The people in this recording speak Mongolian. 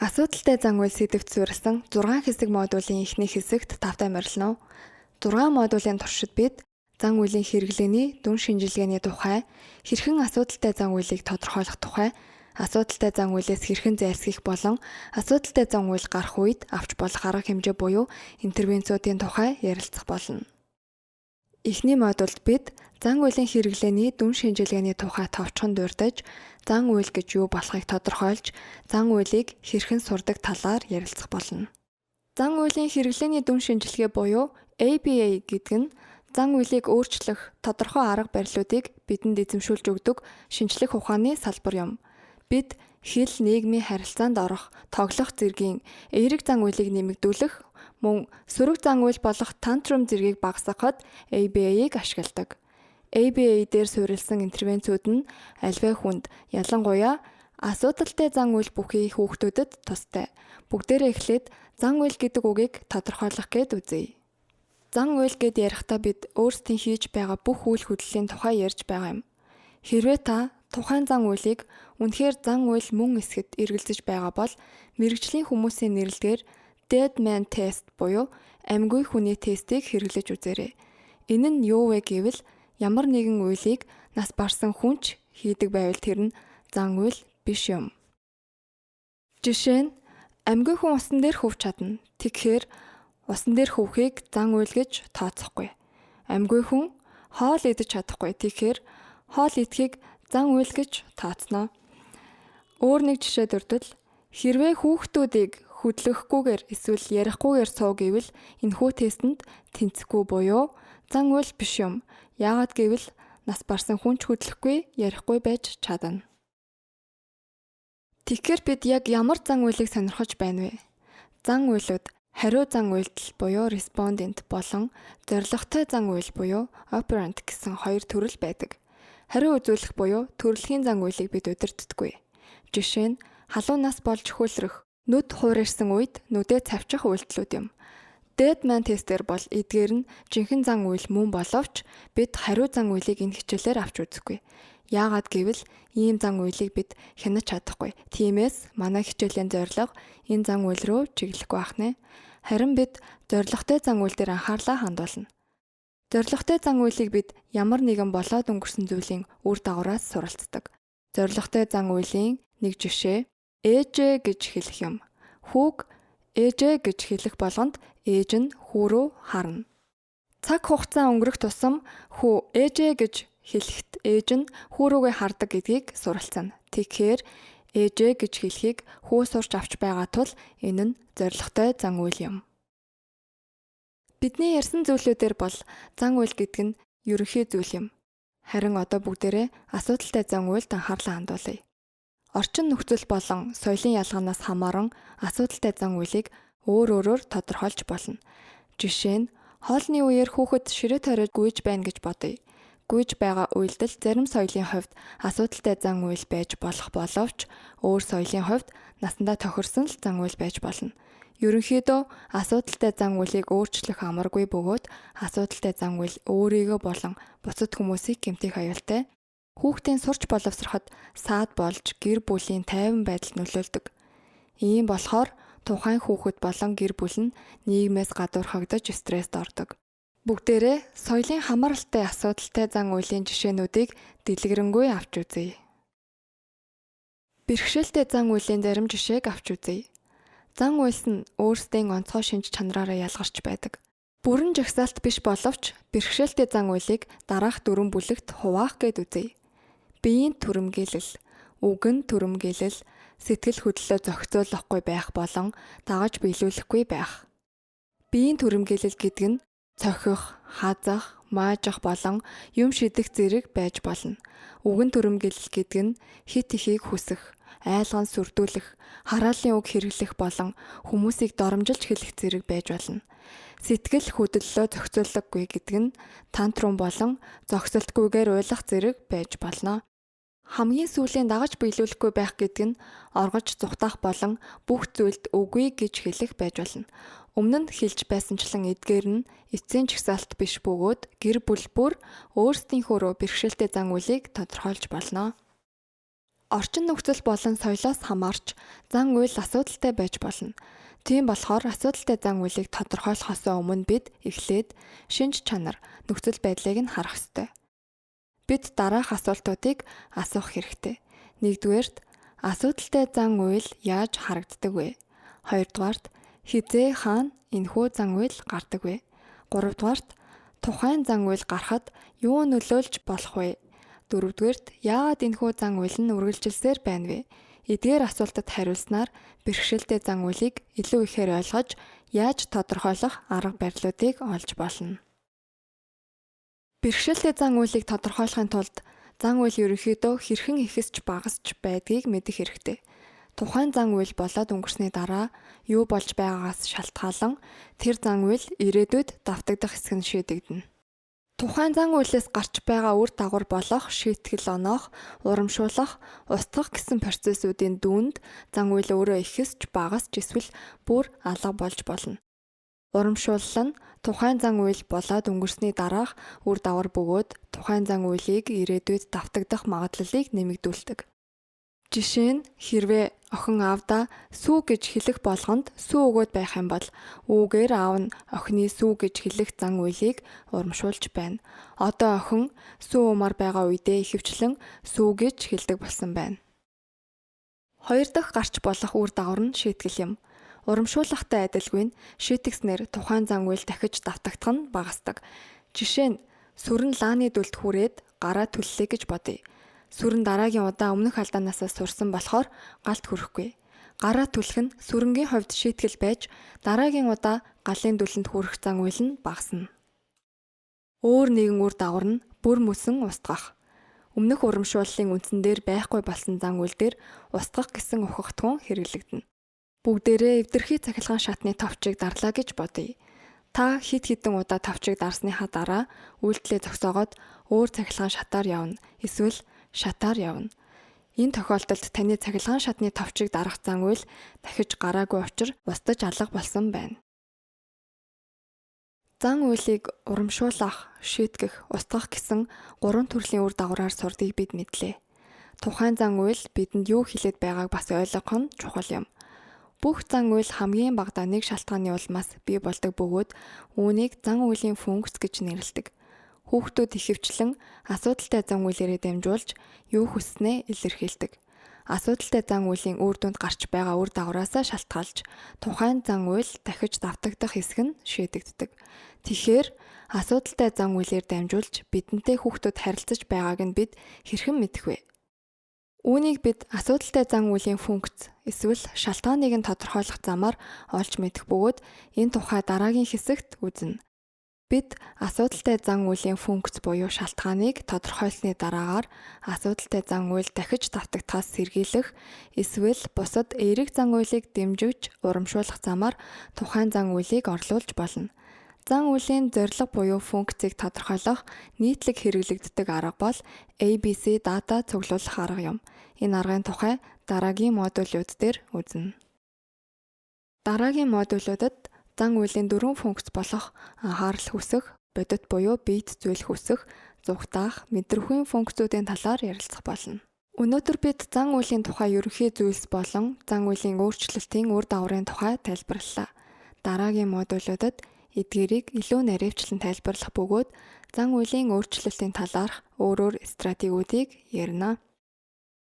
Асуудалтай зан үйл сэдэвт суурилсан 6 хэсэг модулийн эхний хэсэгт тавтай морилно. 6 модулийн туршид бид зан үйлийн хэрэглээний дүн шинжилгээний тухай, хэрхэн асуудалтай зан үйлийг тодорхойлох тухай, асуудалтай зан үйлээс хэрхэн зайлсхийх болон асуудалтай зан үйл гарах үед авч болох арга хэмжээ буюу интервенцүүдийн тухай ярилцах болно. Эхний модульд бид зан үйлийн хэрэглээний дүн шинжилгээний тухай товчхон дурдаж, зан үйл гэж юу болохыг тодорхойлж, зан үйлийг хэрхэн сурдаг талаар ярилцах болно. Зан үйлийн хэрэглээний дүн шинжилгээ буюу ABA гэдэг нь зан үйлийг өөрчлөх тодорхой арга барилуудыг бидэнд эзэмшүүлж өгдөг шинжлэх ухааны салбар юм. Бид хэл, нийгмийн харилцаанд орох, тоглох зэргийн эерэг зан үйлийг нэмэгдүүлэх, мөн сөрөг зан үйл болох tantrum зэргийг багасгахад ABA-г ашигладаг. ABA дээр суурилсан интервенцүүд нь аливаа хүнд, ялангуяа асуудалтай зан үйл бүхий хүүхдүүдэд тустай. Бүгдээрээ эхлээд зан үйл гэдэг үгийг тодорхойлох гээд үзье. Зан үйл гээд ярихдаа бид өөрсдийн хийж байгаа бүх үйл хөдлөлийн тухай ярьж байгаа юм. Хэрвээ та тухайн зан үйлийг үнэхээр зан үйл мөн эсэхэд эргэлзэж байгаа бол мэргэжлийн хүмүүсийн нэрлэгээр dead man test буюу амьгүй хүний тестийг хэрэглэж үзээрэй. Энэ нь юу вэ гэвэл ямар нэгэн үйлийг нас барсан хүн ч хийдэг байвал тэр нь зан үйл биш юм. Жишээ нь, амьгүй хүн усан дээр хөвж чадна. Тэгэхээр усан дээр хөвөхийг зан үйл гэж тооцохгүй. Амьгүй хүн хоол идэж чадахгүй. Тэгэхээр хоол идэхийг зан үйл гэж тооцно. Өөр нэг жишээ дурдвал, хэрвээ хүүхдүүдийг хөдлөхгүйгээр эсвэл ярихгүйгээр суу гэвэл энэхүү тестэнд тэнцэхгүй буюу зан үйл биш юм. Яагаад гэвэл нас барсан хүн ч хөдлөхгүй, ярихгүй байж чадна. Тэгэхээр бид яг ямар зан үйлийг сонирхож байна вэ? Зан үйлүүд хариу зан үйлдэл буюу respondent болон зорилготой зан үйл буюу operant гэсэн хоёр төрөл байдаг. Хариу үзүүлэх буюу төрөлхийн зан үйлийг бид удирддаггүй. Жишээ нь, халуунаас болж хөлрөх, нүд хуурайрсан үед нүдээ цавчих үйлдэлүүд юм. Dead man test-ээр бол эдгээр нь жинхэнэ зан үйл мөн боловч бид хариу зан үйлийг энэ хичээлээр авч үзэхгүй. Яагаад гэвэл ийм зан үйлийг бид хянаж чадахгүй. Тиймээс манай хичээлийн зорилго энэ зан үйл рүү чиглэхгүй байх нь. Харин бид зорилготой зан үйл дээр анхаарлаа хандуулна. Зорилготой зан үйлийг бид ямар нэгэн болоод өнгөрсөн зүйлийн үр дагавраас суралцдаг. Зорилготой зан үйлийн нэг жишээ ээжээ гэж хэлэх юм. Хүүг ээжээ гэж хэлэх болгонд ээж нь хүү рүү харна. Цаг хугацаа өнгөрөх тусам хүү ээжээ гэж хэлэхэд ээж нь хүү рүүгээ хардаг гэдгийг суралцана. Тэгэхээр ээжээ гэж хэлэхийг хүү сурч авч байгаа тул энэ нь зорилготой зан үйл юм. Бидний ярьсан зүйлүүдээр бол зан үйл гэдэг нь ерөнхий зүйл юм. Харин одоо бүгдээрээ асуудалтай зан үйлд анхаарлаа хандуулъя. Орчин нөхцөл болон соёлын ялгаанаас хамааран асуудалтай зан үйлийг өөр өөрөөр тодорхойлж болно. Жишээ нь, хоолны үеэр хүүхэд ширээ тариад гүйж байна гэж бодъё. Гүйж байгаа үйлдэл зарим соёлын хувьд асуудалтай зан үйл байж болох боловч өөр соёлын хувьд насандаа тохирсон л зан үйл байж болно. Ерөнхийдөө асуудалтай зан үйлийг өөрчлөх амаргүй бөгөөд асуудалтай зан үйл өөрийгөө болон бусад хүмүүсийг гэмтэх аюултай. Хүүхдийн сурч боловсроход саад болж гэр бүлийн тайван байдалд нөлөөлдөг. Ийм болохоор тухайн хүүхэд болон гэр бүл нь нийгмээс гадуурхагдаж стресст ордог. Бүгдээрээ соёлын хамааралтай асуудалтай зан үйлийн жишээнүүдийг дэлгэрэнгүй авч үзье. Бэрхшээлтэй зан үйлийн зарим жишээг авч үзье. Зан үйлс нь өөрсдийн онцгой шинж чанараараа ялгарч байдаг. Бүрэн жагсаалт биш боловч бэрхшээлтэй зан үйлийг дараах дөрвөн бүлэгт хуваах гээд үзье. Биеийн түрэмгийлэл, үгэн түрэмгийлэл, сэтгэл хөдлөлөө зохицуулахгүй байх болон дагаж биелүүлэхгүй байх. Биеийн түрэмгийлэл гэдэг нь цохих, хазах, маажих болон юм шидэх зэрэг байж болно. Үгэн түрэмгийлэл гэдэг нь хэт ихийг хүсэх, айлган сүрдүүлэх, хараалын үг хэрэглэх болон хүмүүсийг доромжилж хэлэх зэрэг байж болно. Сэтгэл хөдлөлөө зохицуулдаггүй гэдэг нь tantrum болон зогсолтгүйгээр уйлах зэрэг байж болно. Хамгийн сүүлийн дагаж биелүүлэхгүй байх гэдэг нь оргож зугтаах болон бүх зүйлд үгүй гэж хэлэх байж болно. Өмнө нь хэлж байсанчлан эдгээр нь эцсийн жагсаалт биш бөгөөд гэр бүл бүр өөрсдийнхөөрөө бэрхшээлтэй зан үйлийг тодорхойлж болно. Орчин нөхцөл болон соёлоос хамаарч зан үйл асуудалтай байж болно. Тийм болохоор асуудалтай зан үйлийг тодорхойлохоос өмнө бид эхлээд шинж чанар, нөхцөл байдлыг нь харах ёстой. Бид дараах асуултуудыг асуух хэрэгтэй. Нэгдүгээрт, асуудалтай зан үйл яаж харагддаг вэ? Хоёрдугаарт, хэзээ хаана энэхүү зан үйл гардаг вэ? Гуравдугаарт, тухайн зан үйл гарахад юу нөлөөлж болох вэ? Дөрөвдүгээрт, яагаад энэхүү зан үйл нь үргэлжилсээр байна вэ? Эдгээр асуултад хариулснаар бэрхшээлтэй зан үйлийг илүү ихээр ойлгож, яаж тодорхойлох арга барилуудыг олж болно. Бэрхшээлтэй зан үйлийг тодорхойлохын тулд зан үйл ерөнхийдөө хэрхэн ихэсч багасч байдгийг мэдэх хэрэгтэй. Тухайн зан үйл болоод өнгөрсний дараа юу болж байгаагаас шалтгаалан тэр зан үйл ирээдүйд давтагдах хэсэг нь шийдэгдэнэ. Тухайн зан үйлээс гарч байгаа үр дагавар болох шийтгэл оноох, урамшуулах, устгах гэсэн процессуудын дүнд зан үйл өөрөө ихэсч багасч эсвэл бүр алга болж болно. Урамшуулал нь тухайн зан үйл болоод өнгөрсний дараах үр дагавар бөгөөд тухайн зан үйлийг ирээдүйд давтагдах магадлалыг нэмэгдүүлдэг. Жишээ нь, хэрвээ охин аавдаа сүү гэж хэлэх болгонд сүү өгөөд байх юм бол үүгээр аав нь охины сүү гэж хэлэх зан үйлийг урамшуулж байна. Одоо охин сүү уумаар байгаа үедээ ихэвчлэн сүү гэж хэлдэг болсон байна. Хоёр дахь гарч болох үр дагавар нь шийтгэл юм. Урамшуулахтай адилгүй нь шийтгснээр тухайн зан үйл дахиж давтагдах нь багасдаг. Жишээ нь, сүрэн лааны дүлд хүрээд гараа түллээ гэж бодъё. Сүрэн дараагийн удаа өмнөх алдаанаасаа сурсан болохоор галд хүрэхгүй. Гараа түлэх нь сүрэнгийн хувьд шийтгэл байж дараагийн удаа галын дүлэнд хүрэх зан үйл нь багасна. Өөр нэгэн үр дагавар нь бүр мөсөн устгах. Өмнөх урамшууллын үндсэн дээр байхгүй болсон зан үйл дээр устгах гэсэн ухагтхуун хэрэглэгдэнэ. Бүгдээрээ эвдэрхий цахилгаан шатны товчийг дарлаа гэж бодъё. Та хэд хэдэн удаа товчийг дарсныхаа дараа үйлдэлээ зогсоогоод өөр цахилгаан шатаар явна. Эсвэл шатаар явна. Энэ тохиолдолд таны цахилгаан шатны товчийг дарах зан үйл дахиж гараагүй учир устдаж алга болсон байна. Зан үйлийг урамшуулах, шийтгэх, устгах гэсэн гурван төрлийн үр дагавраар сурдгийг бид мэдлээ. Тухайн зан үйл бидэнд юу хэлээд байгааг бас ойлгох нь чухал юм. Бүх зан үйл хамгийн багадаа нэг шалтгааны улмаас бий болдог бөгөөд үүнийг зан үйлийн функц гэж нэрлэдэг. Хүүхдүүд ихэвчлэн асуудалтай зан үйлээрээ дамжуулж юу хүсснээ илэрхийлдэг. Асуудалтай зан үйлийн үр дүнд гарч байгаа үр дагавраасаа шалтгаалж тухайн зан үйл дахиж давтагдах хэсэг нь шийдэгддэг. Тэгэхээр асуудалтай зан үйлээр дамжуулж бидэнтэй хүүхдүүд харилцаж байгааг нь бид хэрхэн мэдэх вэ? Үүнийг бид асуудалтай зан үйлийн функц эсвэл шалтгааныг нь тодорхойлох замаар олж мэдэх бөгөөд энэ тухай дараагийн хэсэгт үзнэ. Бид асуудалтай зан үйлийн функц буюу шалтгааныг тодорхойлсны дараагаар асуудалтай зан үйл дахиж давтагдахаас сэргийлэх эсвэл бусад эерэг зан үйлийг дэмжиж урамшуулах замаар тухайн зан үйлийг орлуулж болно. Зан үйлийн зорилго буюу функцийг тодорхойлох нийтлэг хэрэглэгддэг арга бол ABC дата цуглуулах арга юм. Энэ аргын тухай дараагийн модулууд дээр үзнэ. Дараагийн модулуудад зан үйлийн дөрвөн функц болох анхаарал хүсэх, бодит буюу биет зүйл хүсэх, зугтаах, мэдрэхүйн функцүүдийн талаар ярилцах болно. Өнөөдөр бид зан үйлийн тухай ерөнхий зүйлс болон зан үйлийн өөрчлөлтийн үр дагаврын тухай тайлбарлалаа. Дараагийн модулуудад эдгээрийг илүү нарийвчлан тайлбарлах бөгөөд зан үйлийн өөрчлөлтийн талаарх өөр өөр стратегиудыг ярина.